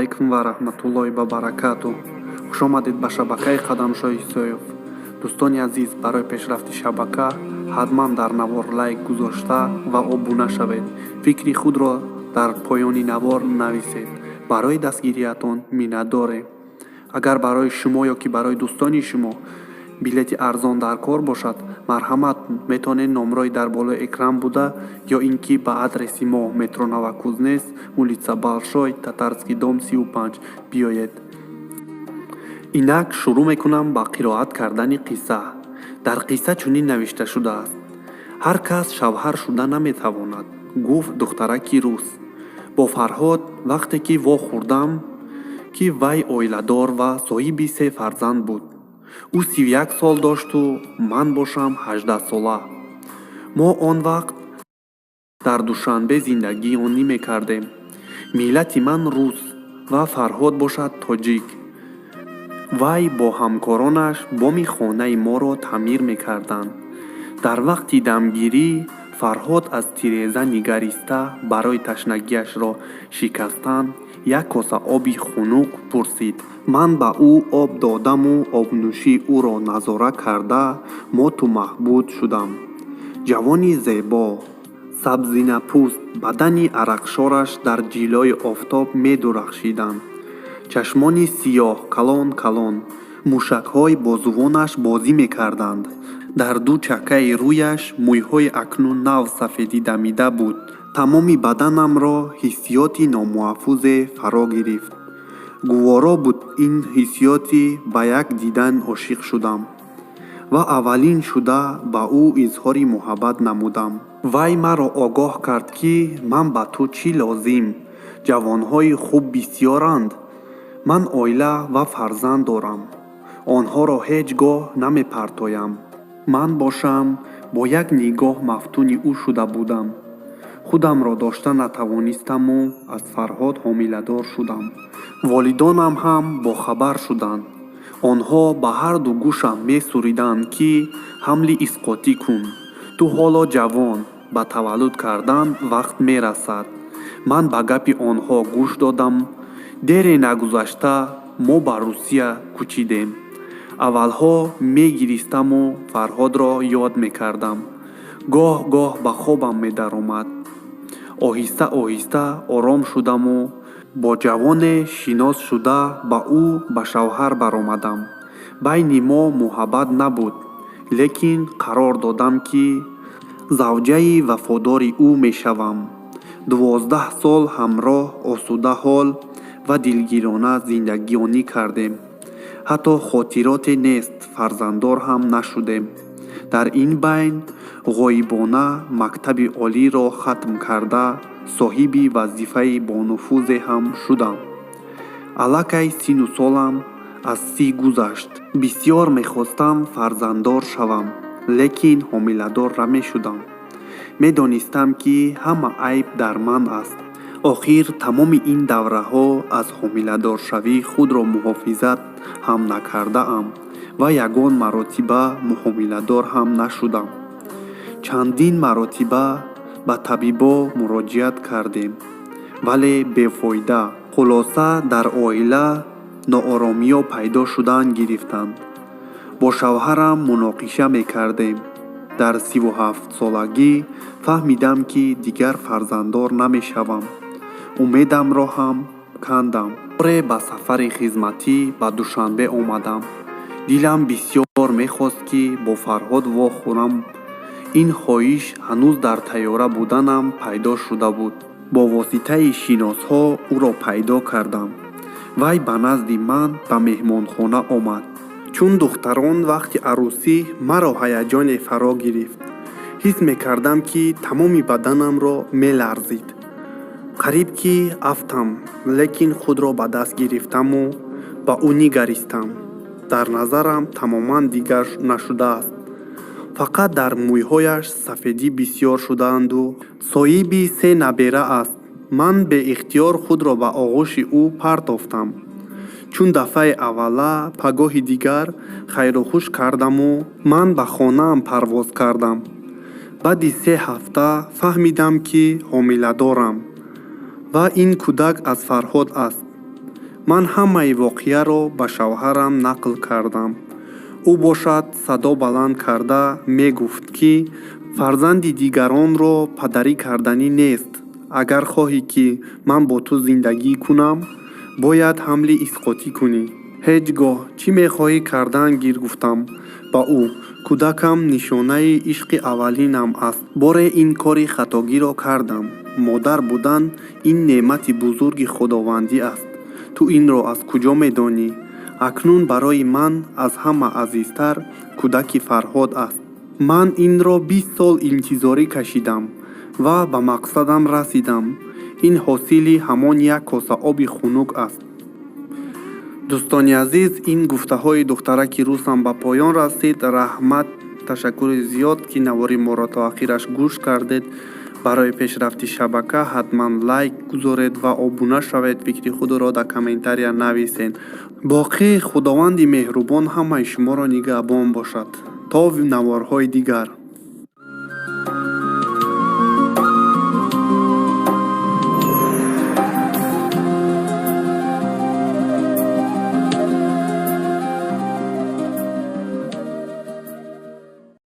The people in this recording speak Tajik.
Алайкум ва раҳматуллоҳи ва баракату. Хушомадед ба шабакаи Қадамшоҳ Исоев. Дӯстони азиз, барои пешрафти шабака ҳатман дар навор лайк гузошта ва обуна шавед. Фикри худро дар поёни навор нависед. Барои дастгириятон миннатдорем. Агар барои шумо ё ки барои дӯстони шумо билети арзон дар кор бошад, марҳамат, метавонед номрои дар болои экран буда ё ин ки ба адреси мо: метро Новокузнецк, улица Большой Татарский, дом 35 биёед. Инак шурӯъ мекунам ба қироат кардани қисса. Дар қисса чунин навишта шудааст: «Ҳар кас шавҳар шуда наметавонад», гуфт духтараки рус. Бо Фарҳод вақте ки вохӯрдам, ки вай оиладор ва соҳиби се фарзанд буд. Ӯ 31 сол дошту ман бошам 18-сола. Мо он вақт дар Душанбе зиндагионӣ мекардем. Миллати ман рус ва Фарҳод бошад тоҷик. Вай бо ҳамкоронаш боми хонаи моро таъмир мекарданд. Дар вақти дамгирӣ Фарҳод аз тиреза нигариста, барои ташнагиашро шикастан як коса оби хунук пурсид. Ман ба ӯ об додаму обнӯшии ӯро назора карда, моту маҳбут шудам. Ҷавони зебо, сабзинапӯст, бадани арақшораш дар ҷилои офтоб медурахшиданд. Чашмони сиёҳ, калон калон, мушакҳои бозувонаш бозӣ мекарданд. Дар ду чаккаи рӯяш мӯйҳои акнун нав сафедӣ дамида буд. Тамоми баданамро ҳиссиёти номафҳуме фаро гирифт. Гуворо буд ин ҳиссиёти ба як дидан ошиқ шудам ва аввалин шуда ба ӯ изҳори муҳаббат намудам. Вай маро огоҳ кард, ки ман ба ту чӣ лозим, ҷавонҳои хуб бисёранд, ман оила ва фарзанд дорам, онҳоро ҳеҷ гоҳ намепартоям. Ман бошам бо як нигоҳ мафтуни ӯ шуда будам. Худамро дошта натавонистаму аз Фарҳод ҳомиладор шудам. Волидонам ҳам бохабар шуданд. Онҳо ба ҳарду гӯшам месуриданд, ки ҳамли исқотӣ кун, ту ҳоло ҷавон, ба таваллуд кардан вақт мерасад. Ман ба гапи онҳо гӯш додам. Дере нагузашта мо ба Русия кӯчидем. Аввалҳо мегиристаму Фарҳодро ёд мекардам. Гоҳ гоҳ ба хобам медаромад. Оҳиста оҳиста ором шудаму бо ҷавоне шинос шуда, ба ӯ ба шавҳар баромадам. Байни мо муҳаббат набуд, лекин қарор додам, ки завҷаи вафодори ӯ мешавам. 12 сол ҳамроҳ осудаҳол ва дилгирона зиндагионӣ кардем. Ҳатто хотироте нест, фарзанддор ҳам нашудем. Дар ин байн ғоибона мактаби олиро хатм карда, соҳиби вазифаи бонуфузе ҳам шудам. Аллакай сину солам аз 30 гузашт. Бисьёр мехостам фарзанддор шавам, лекин ҳомиладор намешудам. Медонистам, ки ҳама айб дар ман аст. Охир тамоми ин давраҳо аз ҳомиладоршавӣ худро муҳофизат ҳам накардаам ва ягон маротиба ҳомиладор ҳам нашудам. Чандин маротиба ба табибо муроҷиат кардем, вале бефоида. Хулоса, дар оила нооромиҳо пайдо шудан гирифтанд. Бо шавҳарам муноқиша мекардем. Дар 37-солагӣ фаҳмидам, ки дигар фарзанддор намешавам. Умедамро ҳам кандам. Боре ба сафари хизматӣ ба Душанбе омадам. Дилам бисьёр мехост, ки бо Фарҳод вохӯрам. Ин хоҳиш ҳанӯз дар тайёра буданам пайдо шуда буд. Бо воситаи шиносҳо ӯро пайдо кардам. Вай ба назди ман ба меҳмонхона омад. Чун духтарон вақти арӯсӣ маро ҳаяҷоне фаро гирифт. Ҳис мекардам, ки тамоми баданамро меларзид. Қариб ки афтам, лекин худро ба даст гирифтаму ба ӯ нигаристам. Дар назарам тамоман дигар нашудааст, фақат дар мӯйҳояш сафедӣ бисьёр шудаанду соҳиби се набера аст. Ман беихтиёр худро ба оғӯши ӯ партофтам. Чун дафъаи аввала пагоҳи дигар хайрухуш кардаму ман ба хонаам парвоз кардам. Баъди 3 ҳафта фаҳмидам, ки ҳомиладорам ва ин кӯдак аз Фарҳод аст. Ман ҳамаи воқеаро ба шавҳарам нақл кардам. Ӯ бошад, садо баланд карда мегуфт, ки фарзанди дигаронро падарӣ карданӣ нест. Агар хоҳӣ, ки ман бо ту зиндагӣ кунам, бояд ҳамли исқотӣ кунӣ. Ҳеҷ гоҳ, чӣ мехоҳӣ кардан гир, гуфтам ба ӯ. Кӯдакам нишонаи ишқи аввалинам аст. Боре ин кори хатогиро кардам. Модар будан ин неъмати бузурги худовандӣ аст. Ту инро аз куҷо медонӣ? Акнун барои ман аз ҳама азизтар кӯдаки Фарҳод аст. Ман инро 20 сол интизорӣ кашидам ва ба мақсадам расидам. Ин ҳосили ҳамон як коса оби хунук аст. Дӯстони азиз, ин гуфтаҳои духтараки русам ба поён расид. Раҳмат, ташаккури зиёд, ки навори моро то ахираш гӯш кардед. Барои пешрафти шабака ҳатман лайк гузоред ва обуна шавед. Фикри худро дар комментария нависед. Боқӣ Худованди меҳрубон ҳамаи шуморо нигаҳбон бошад. То наворҳои дигар.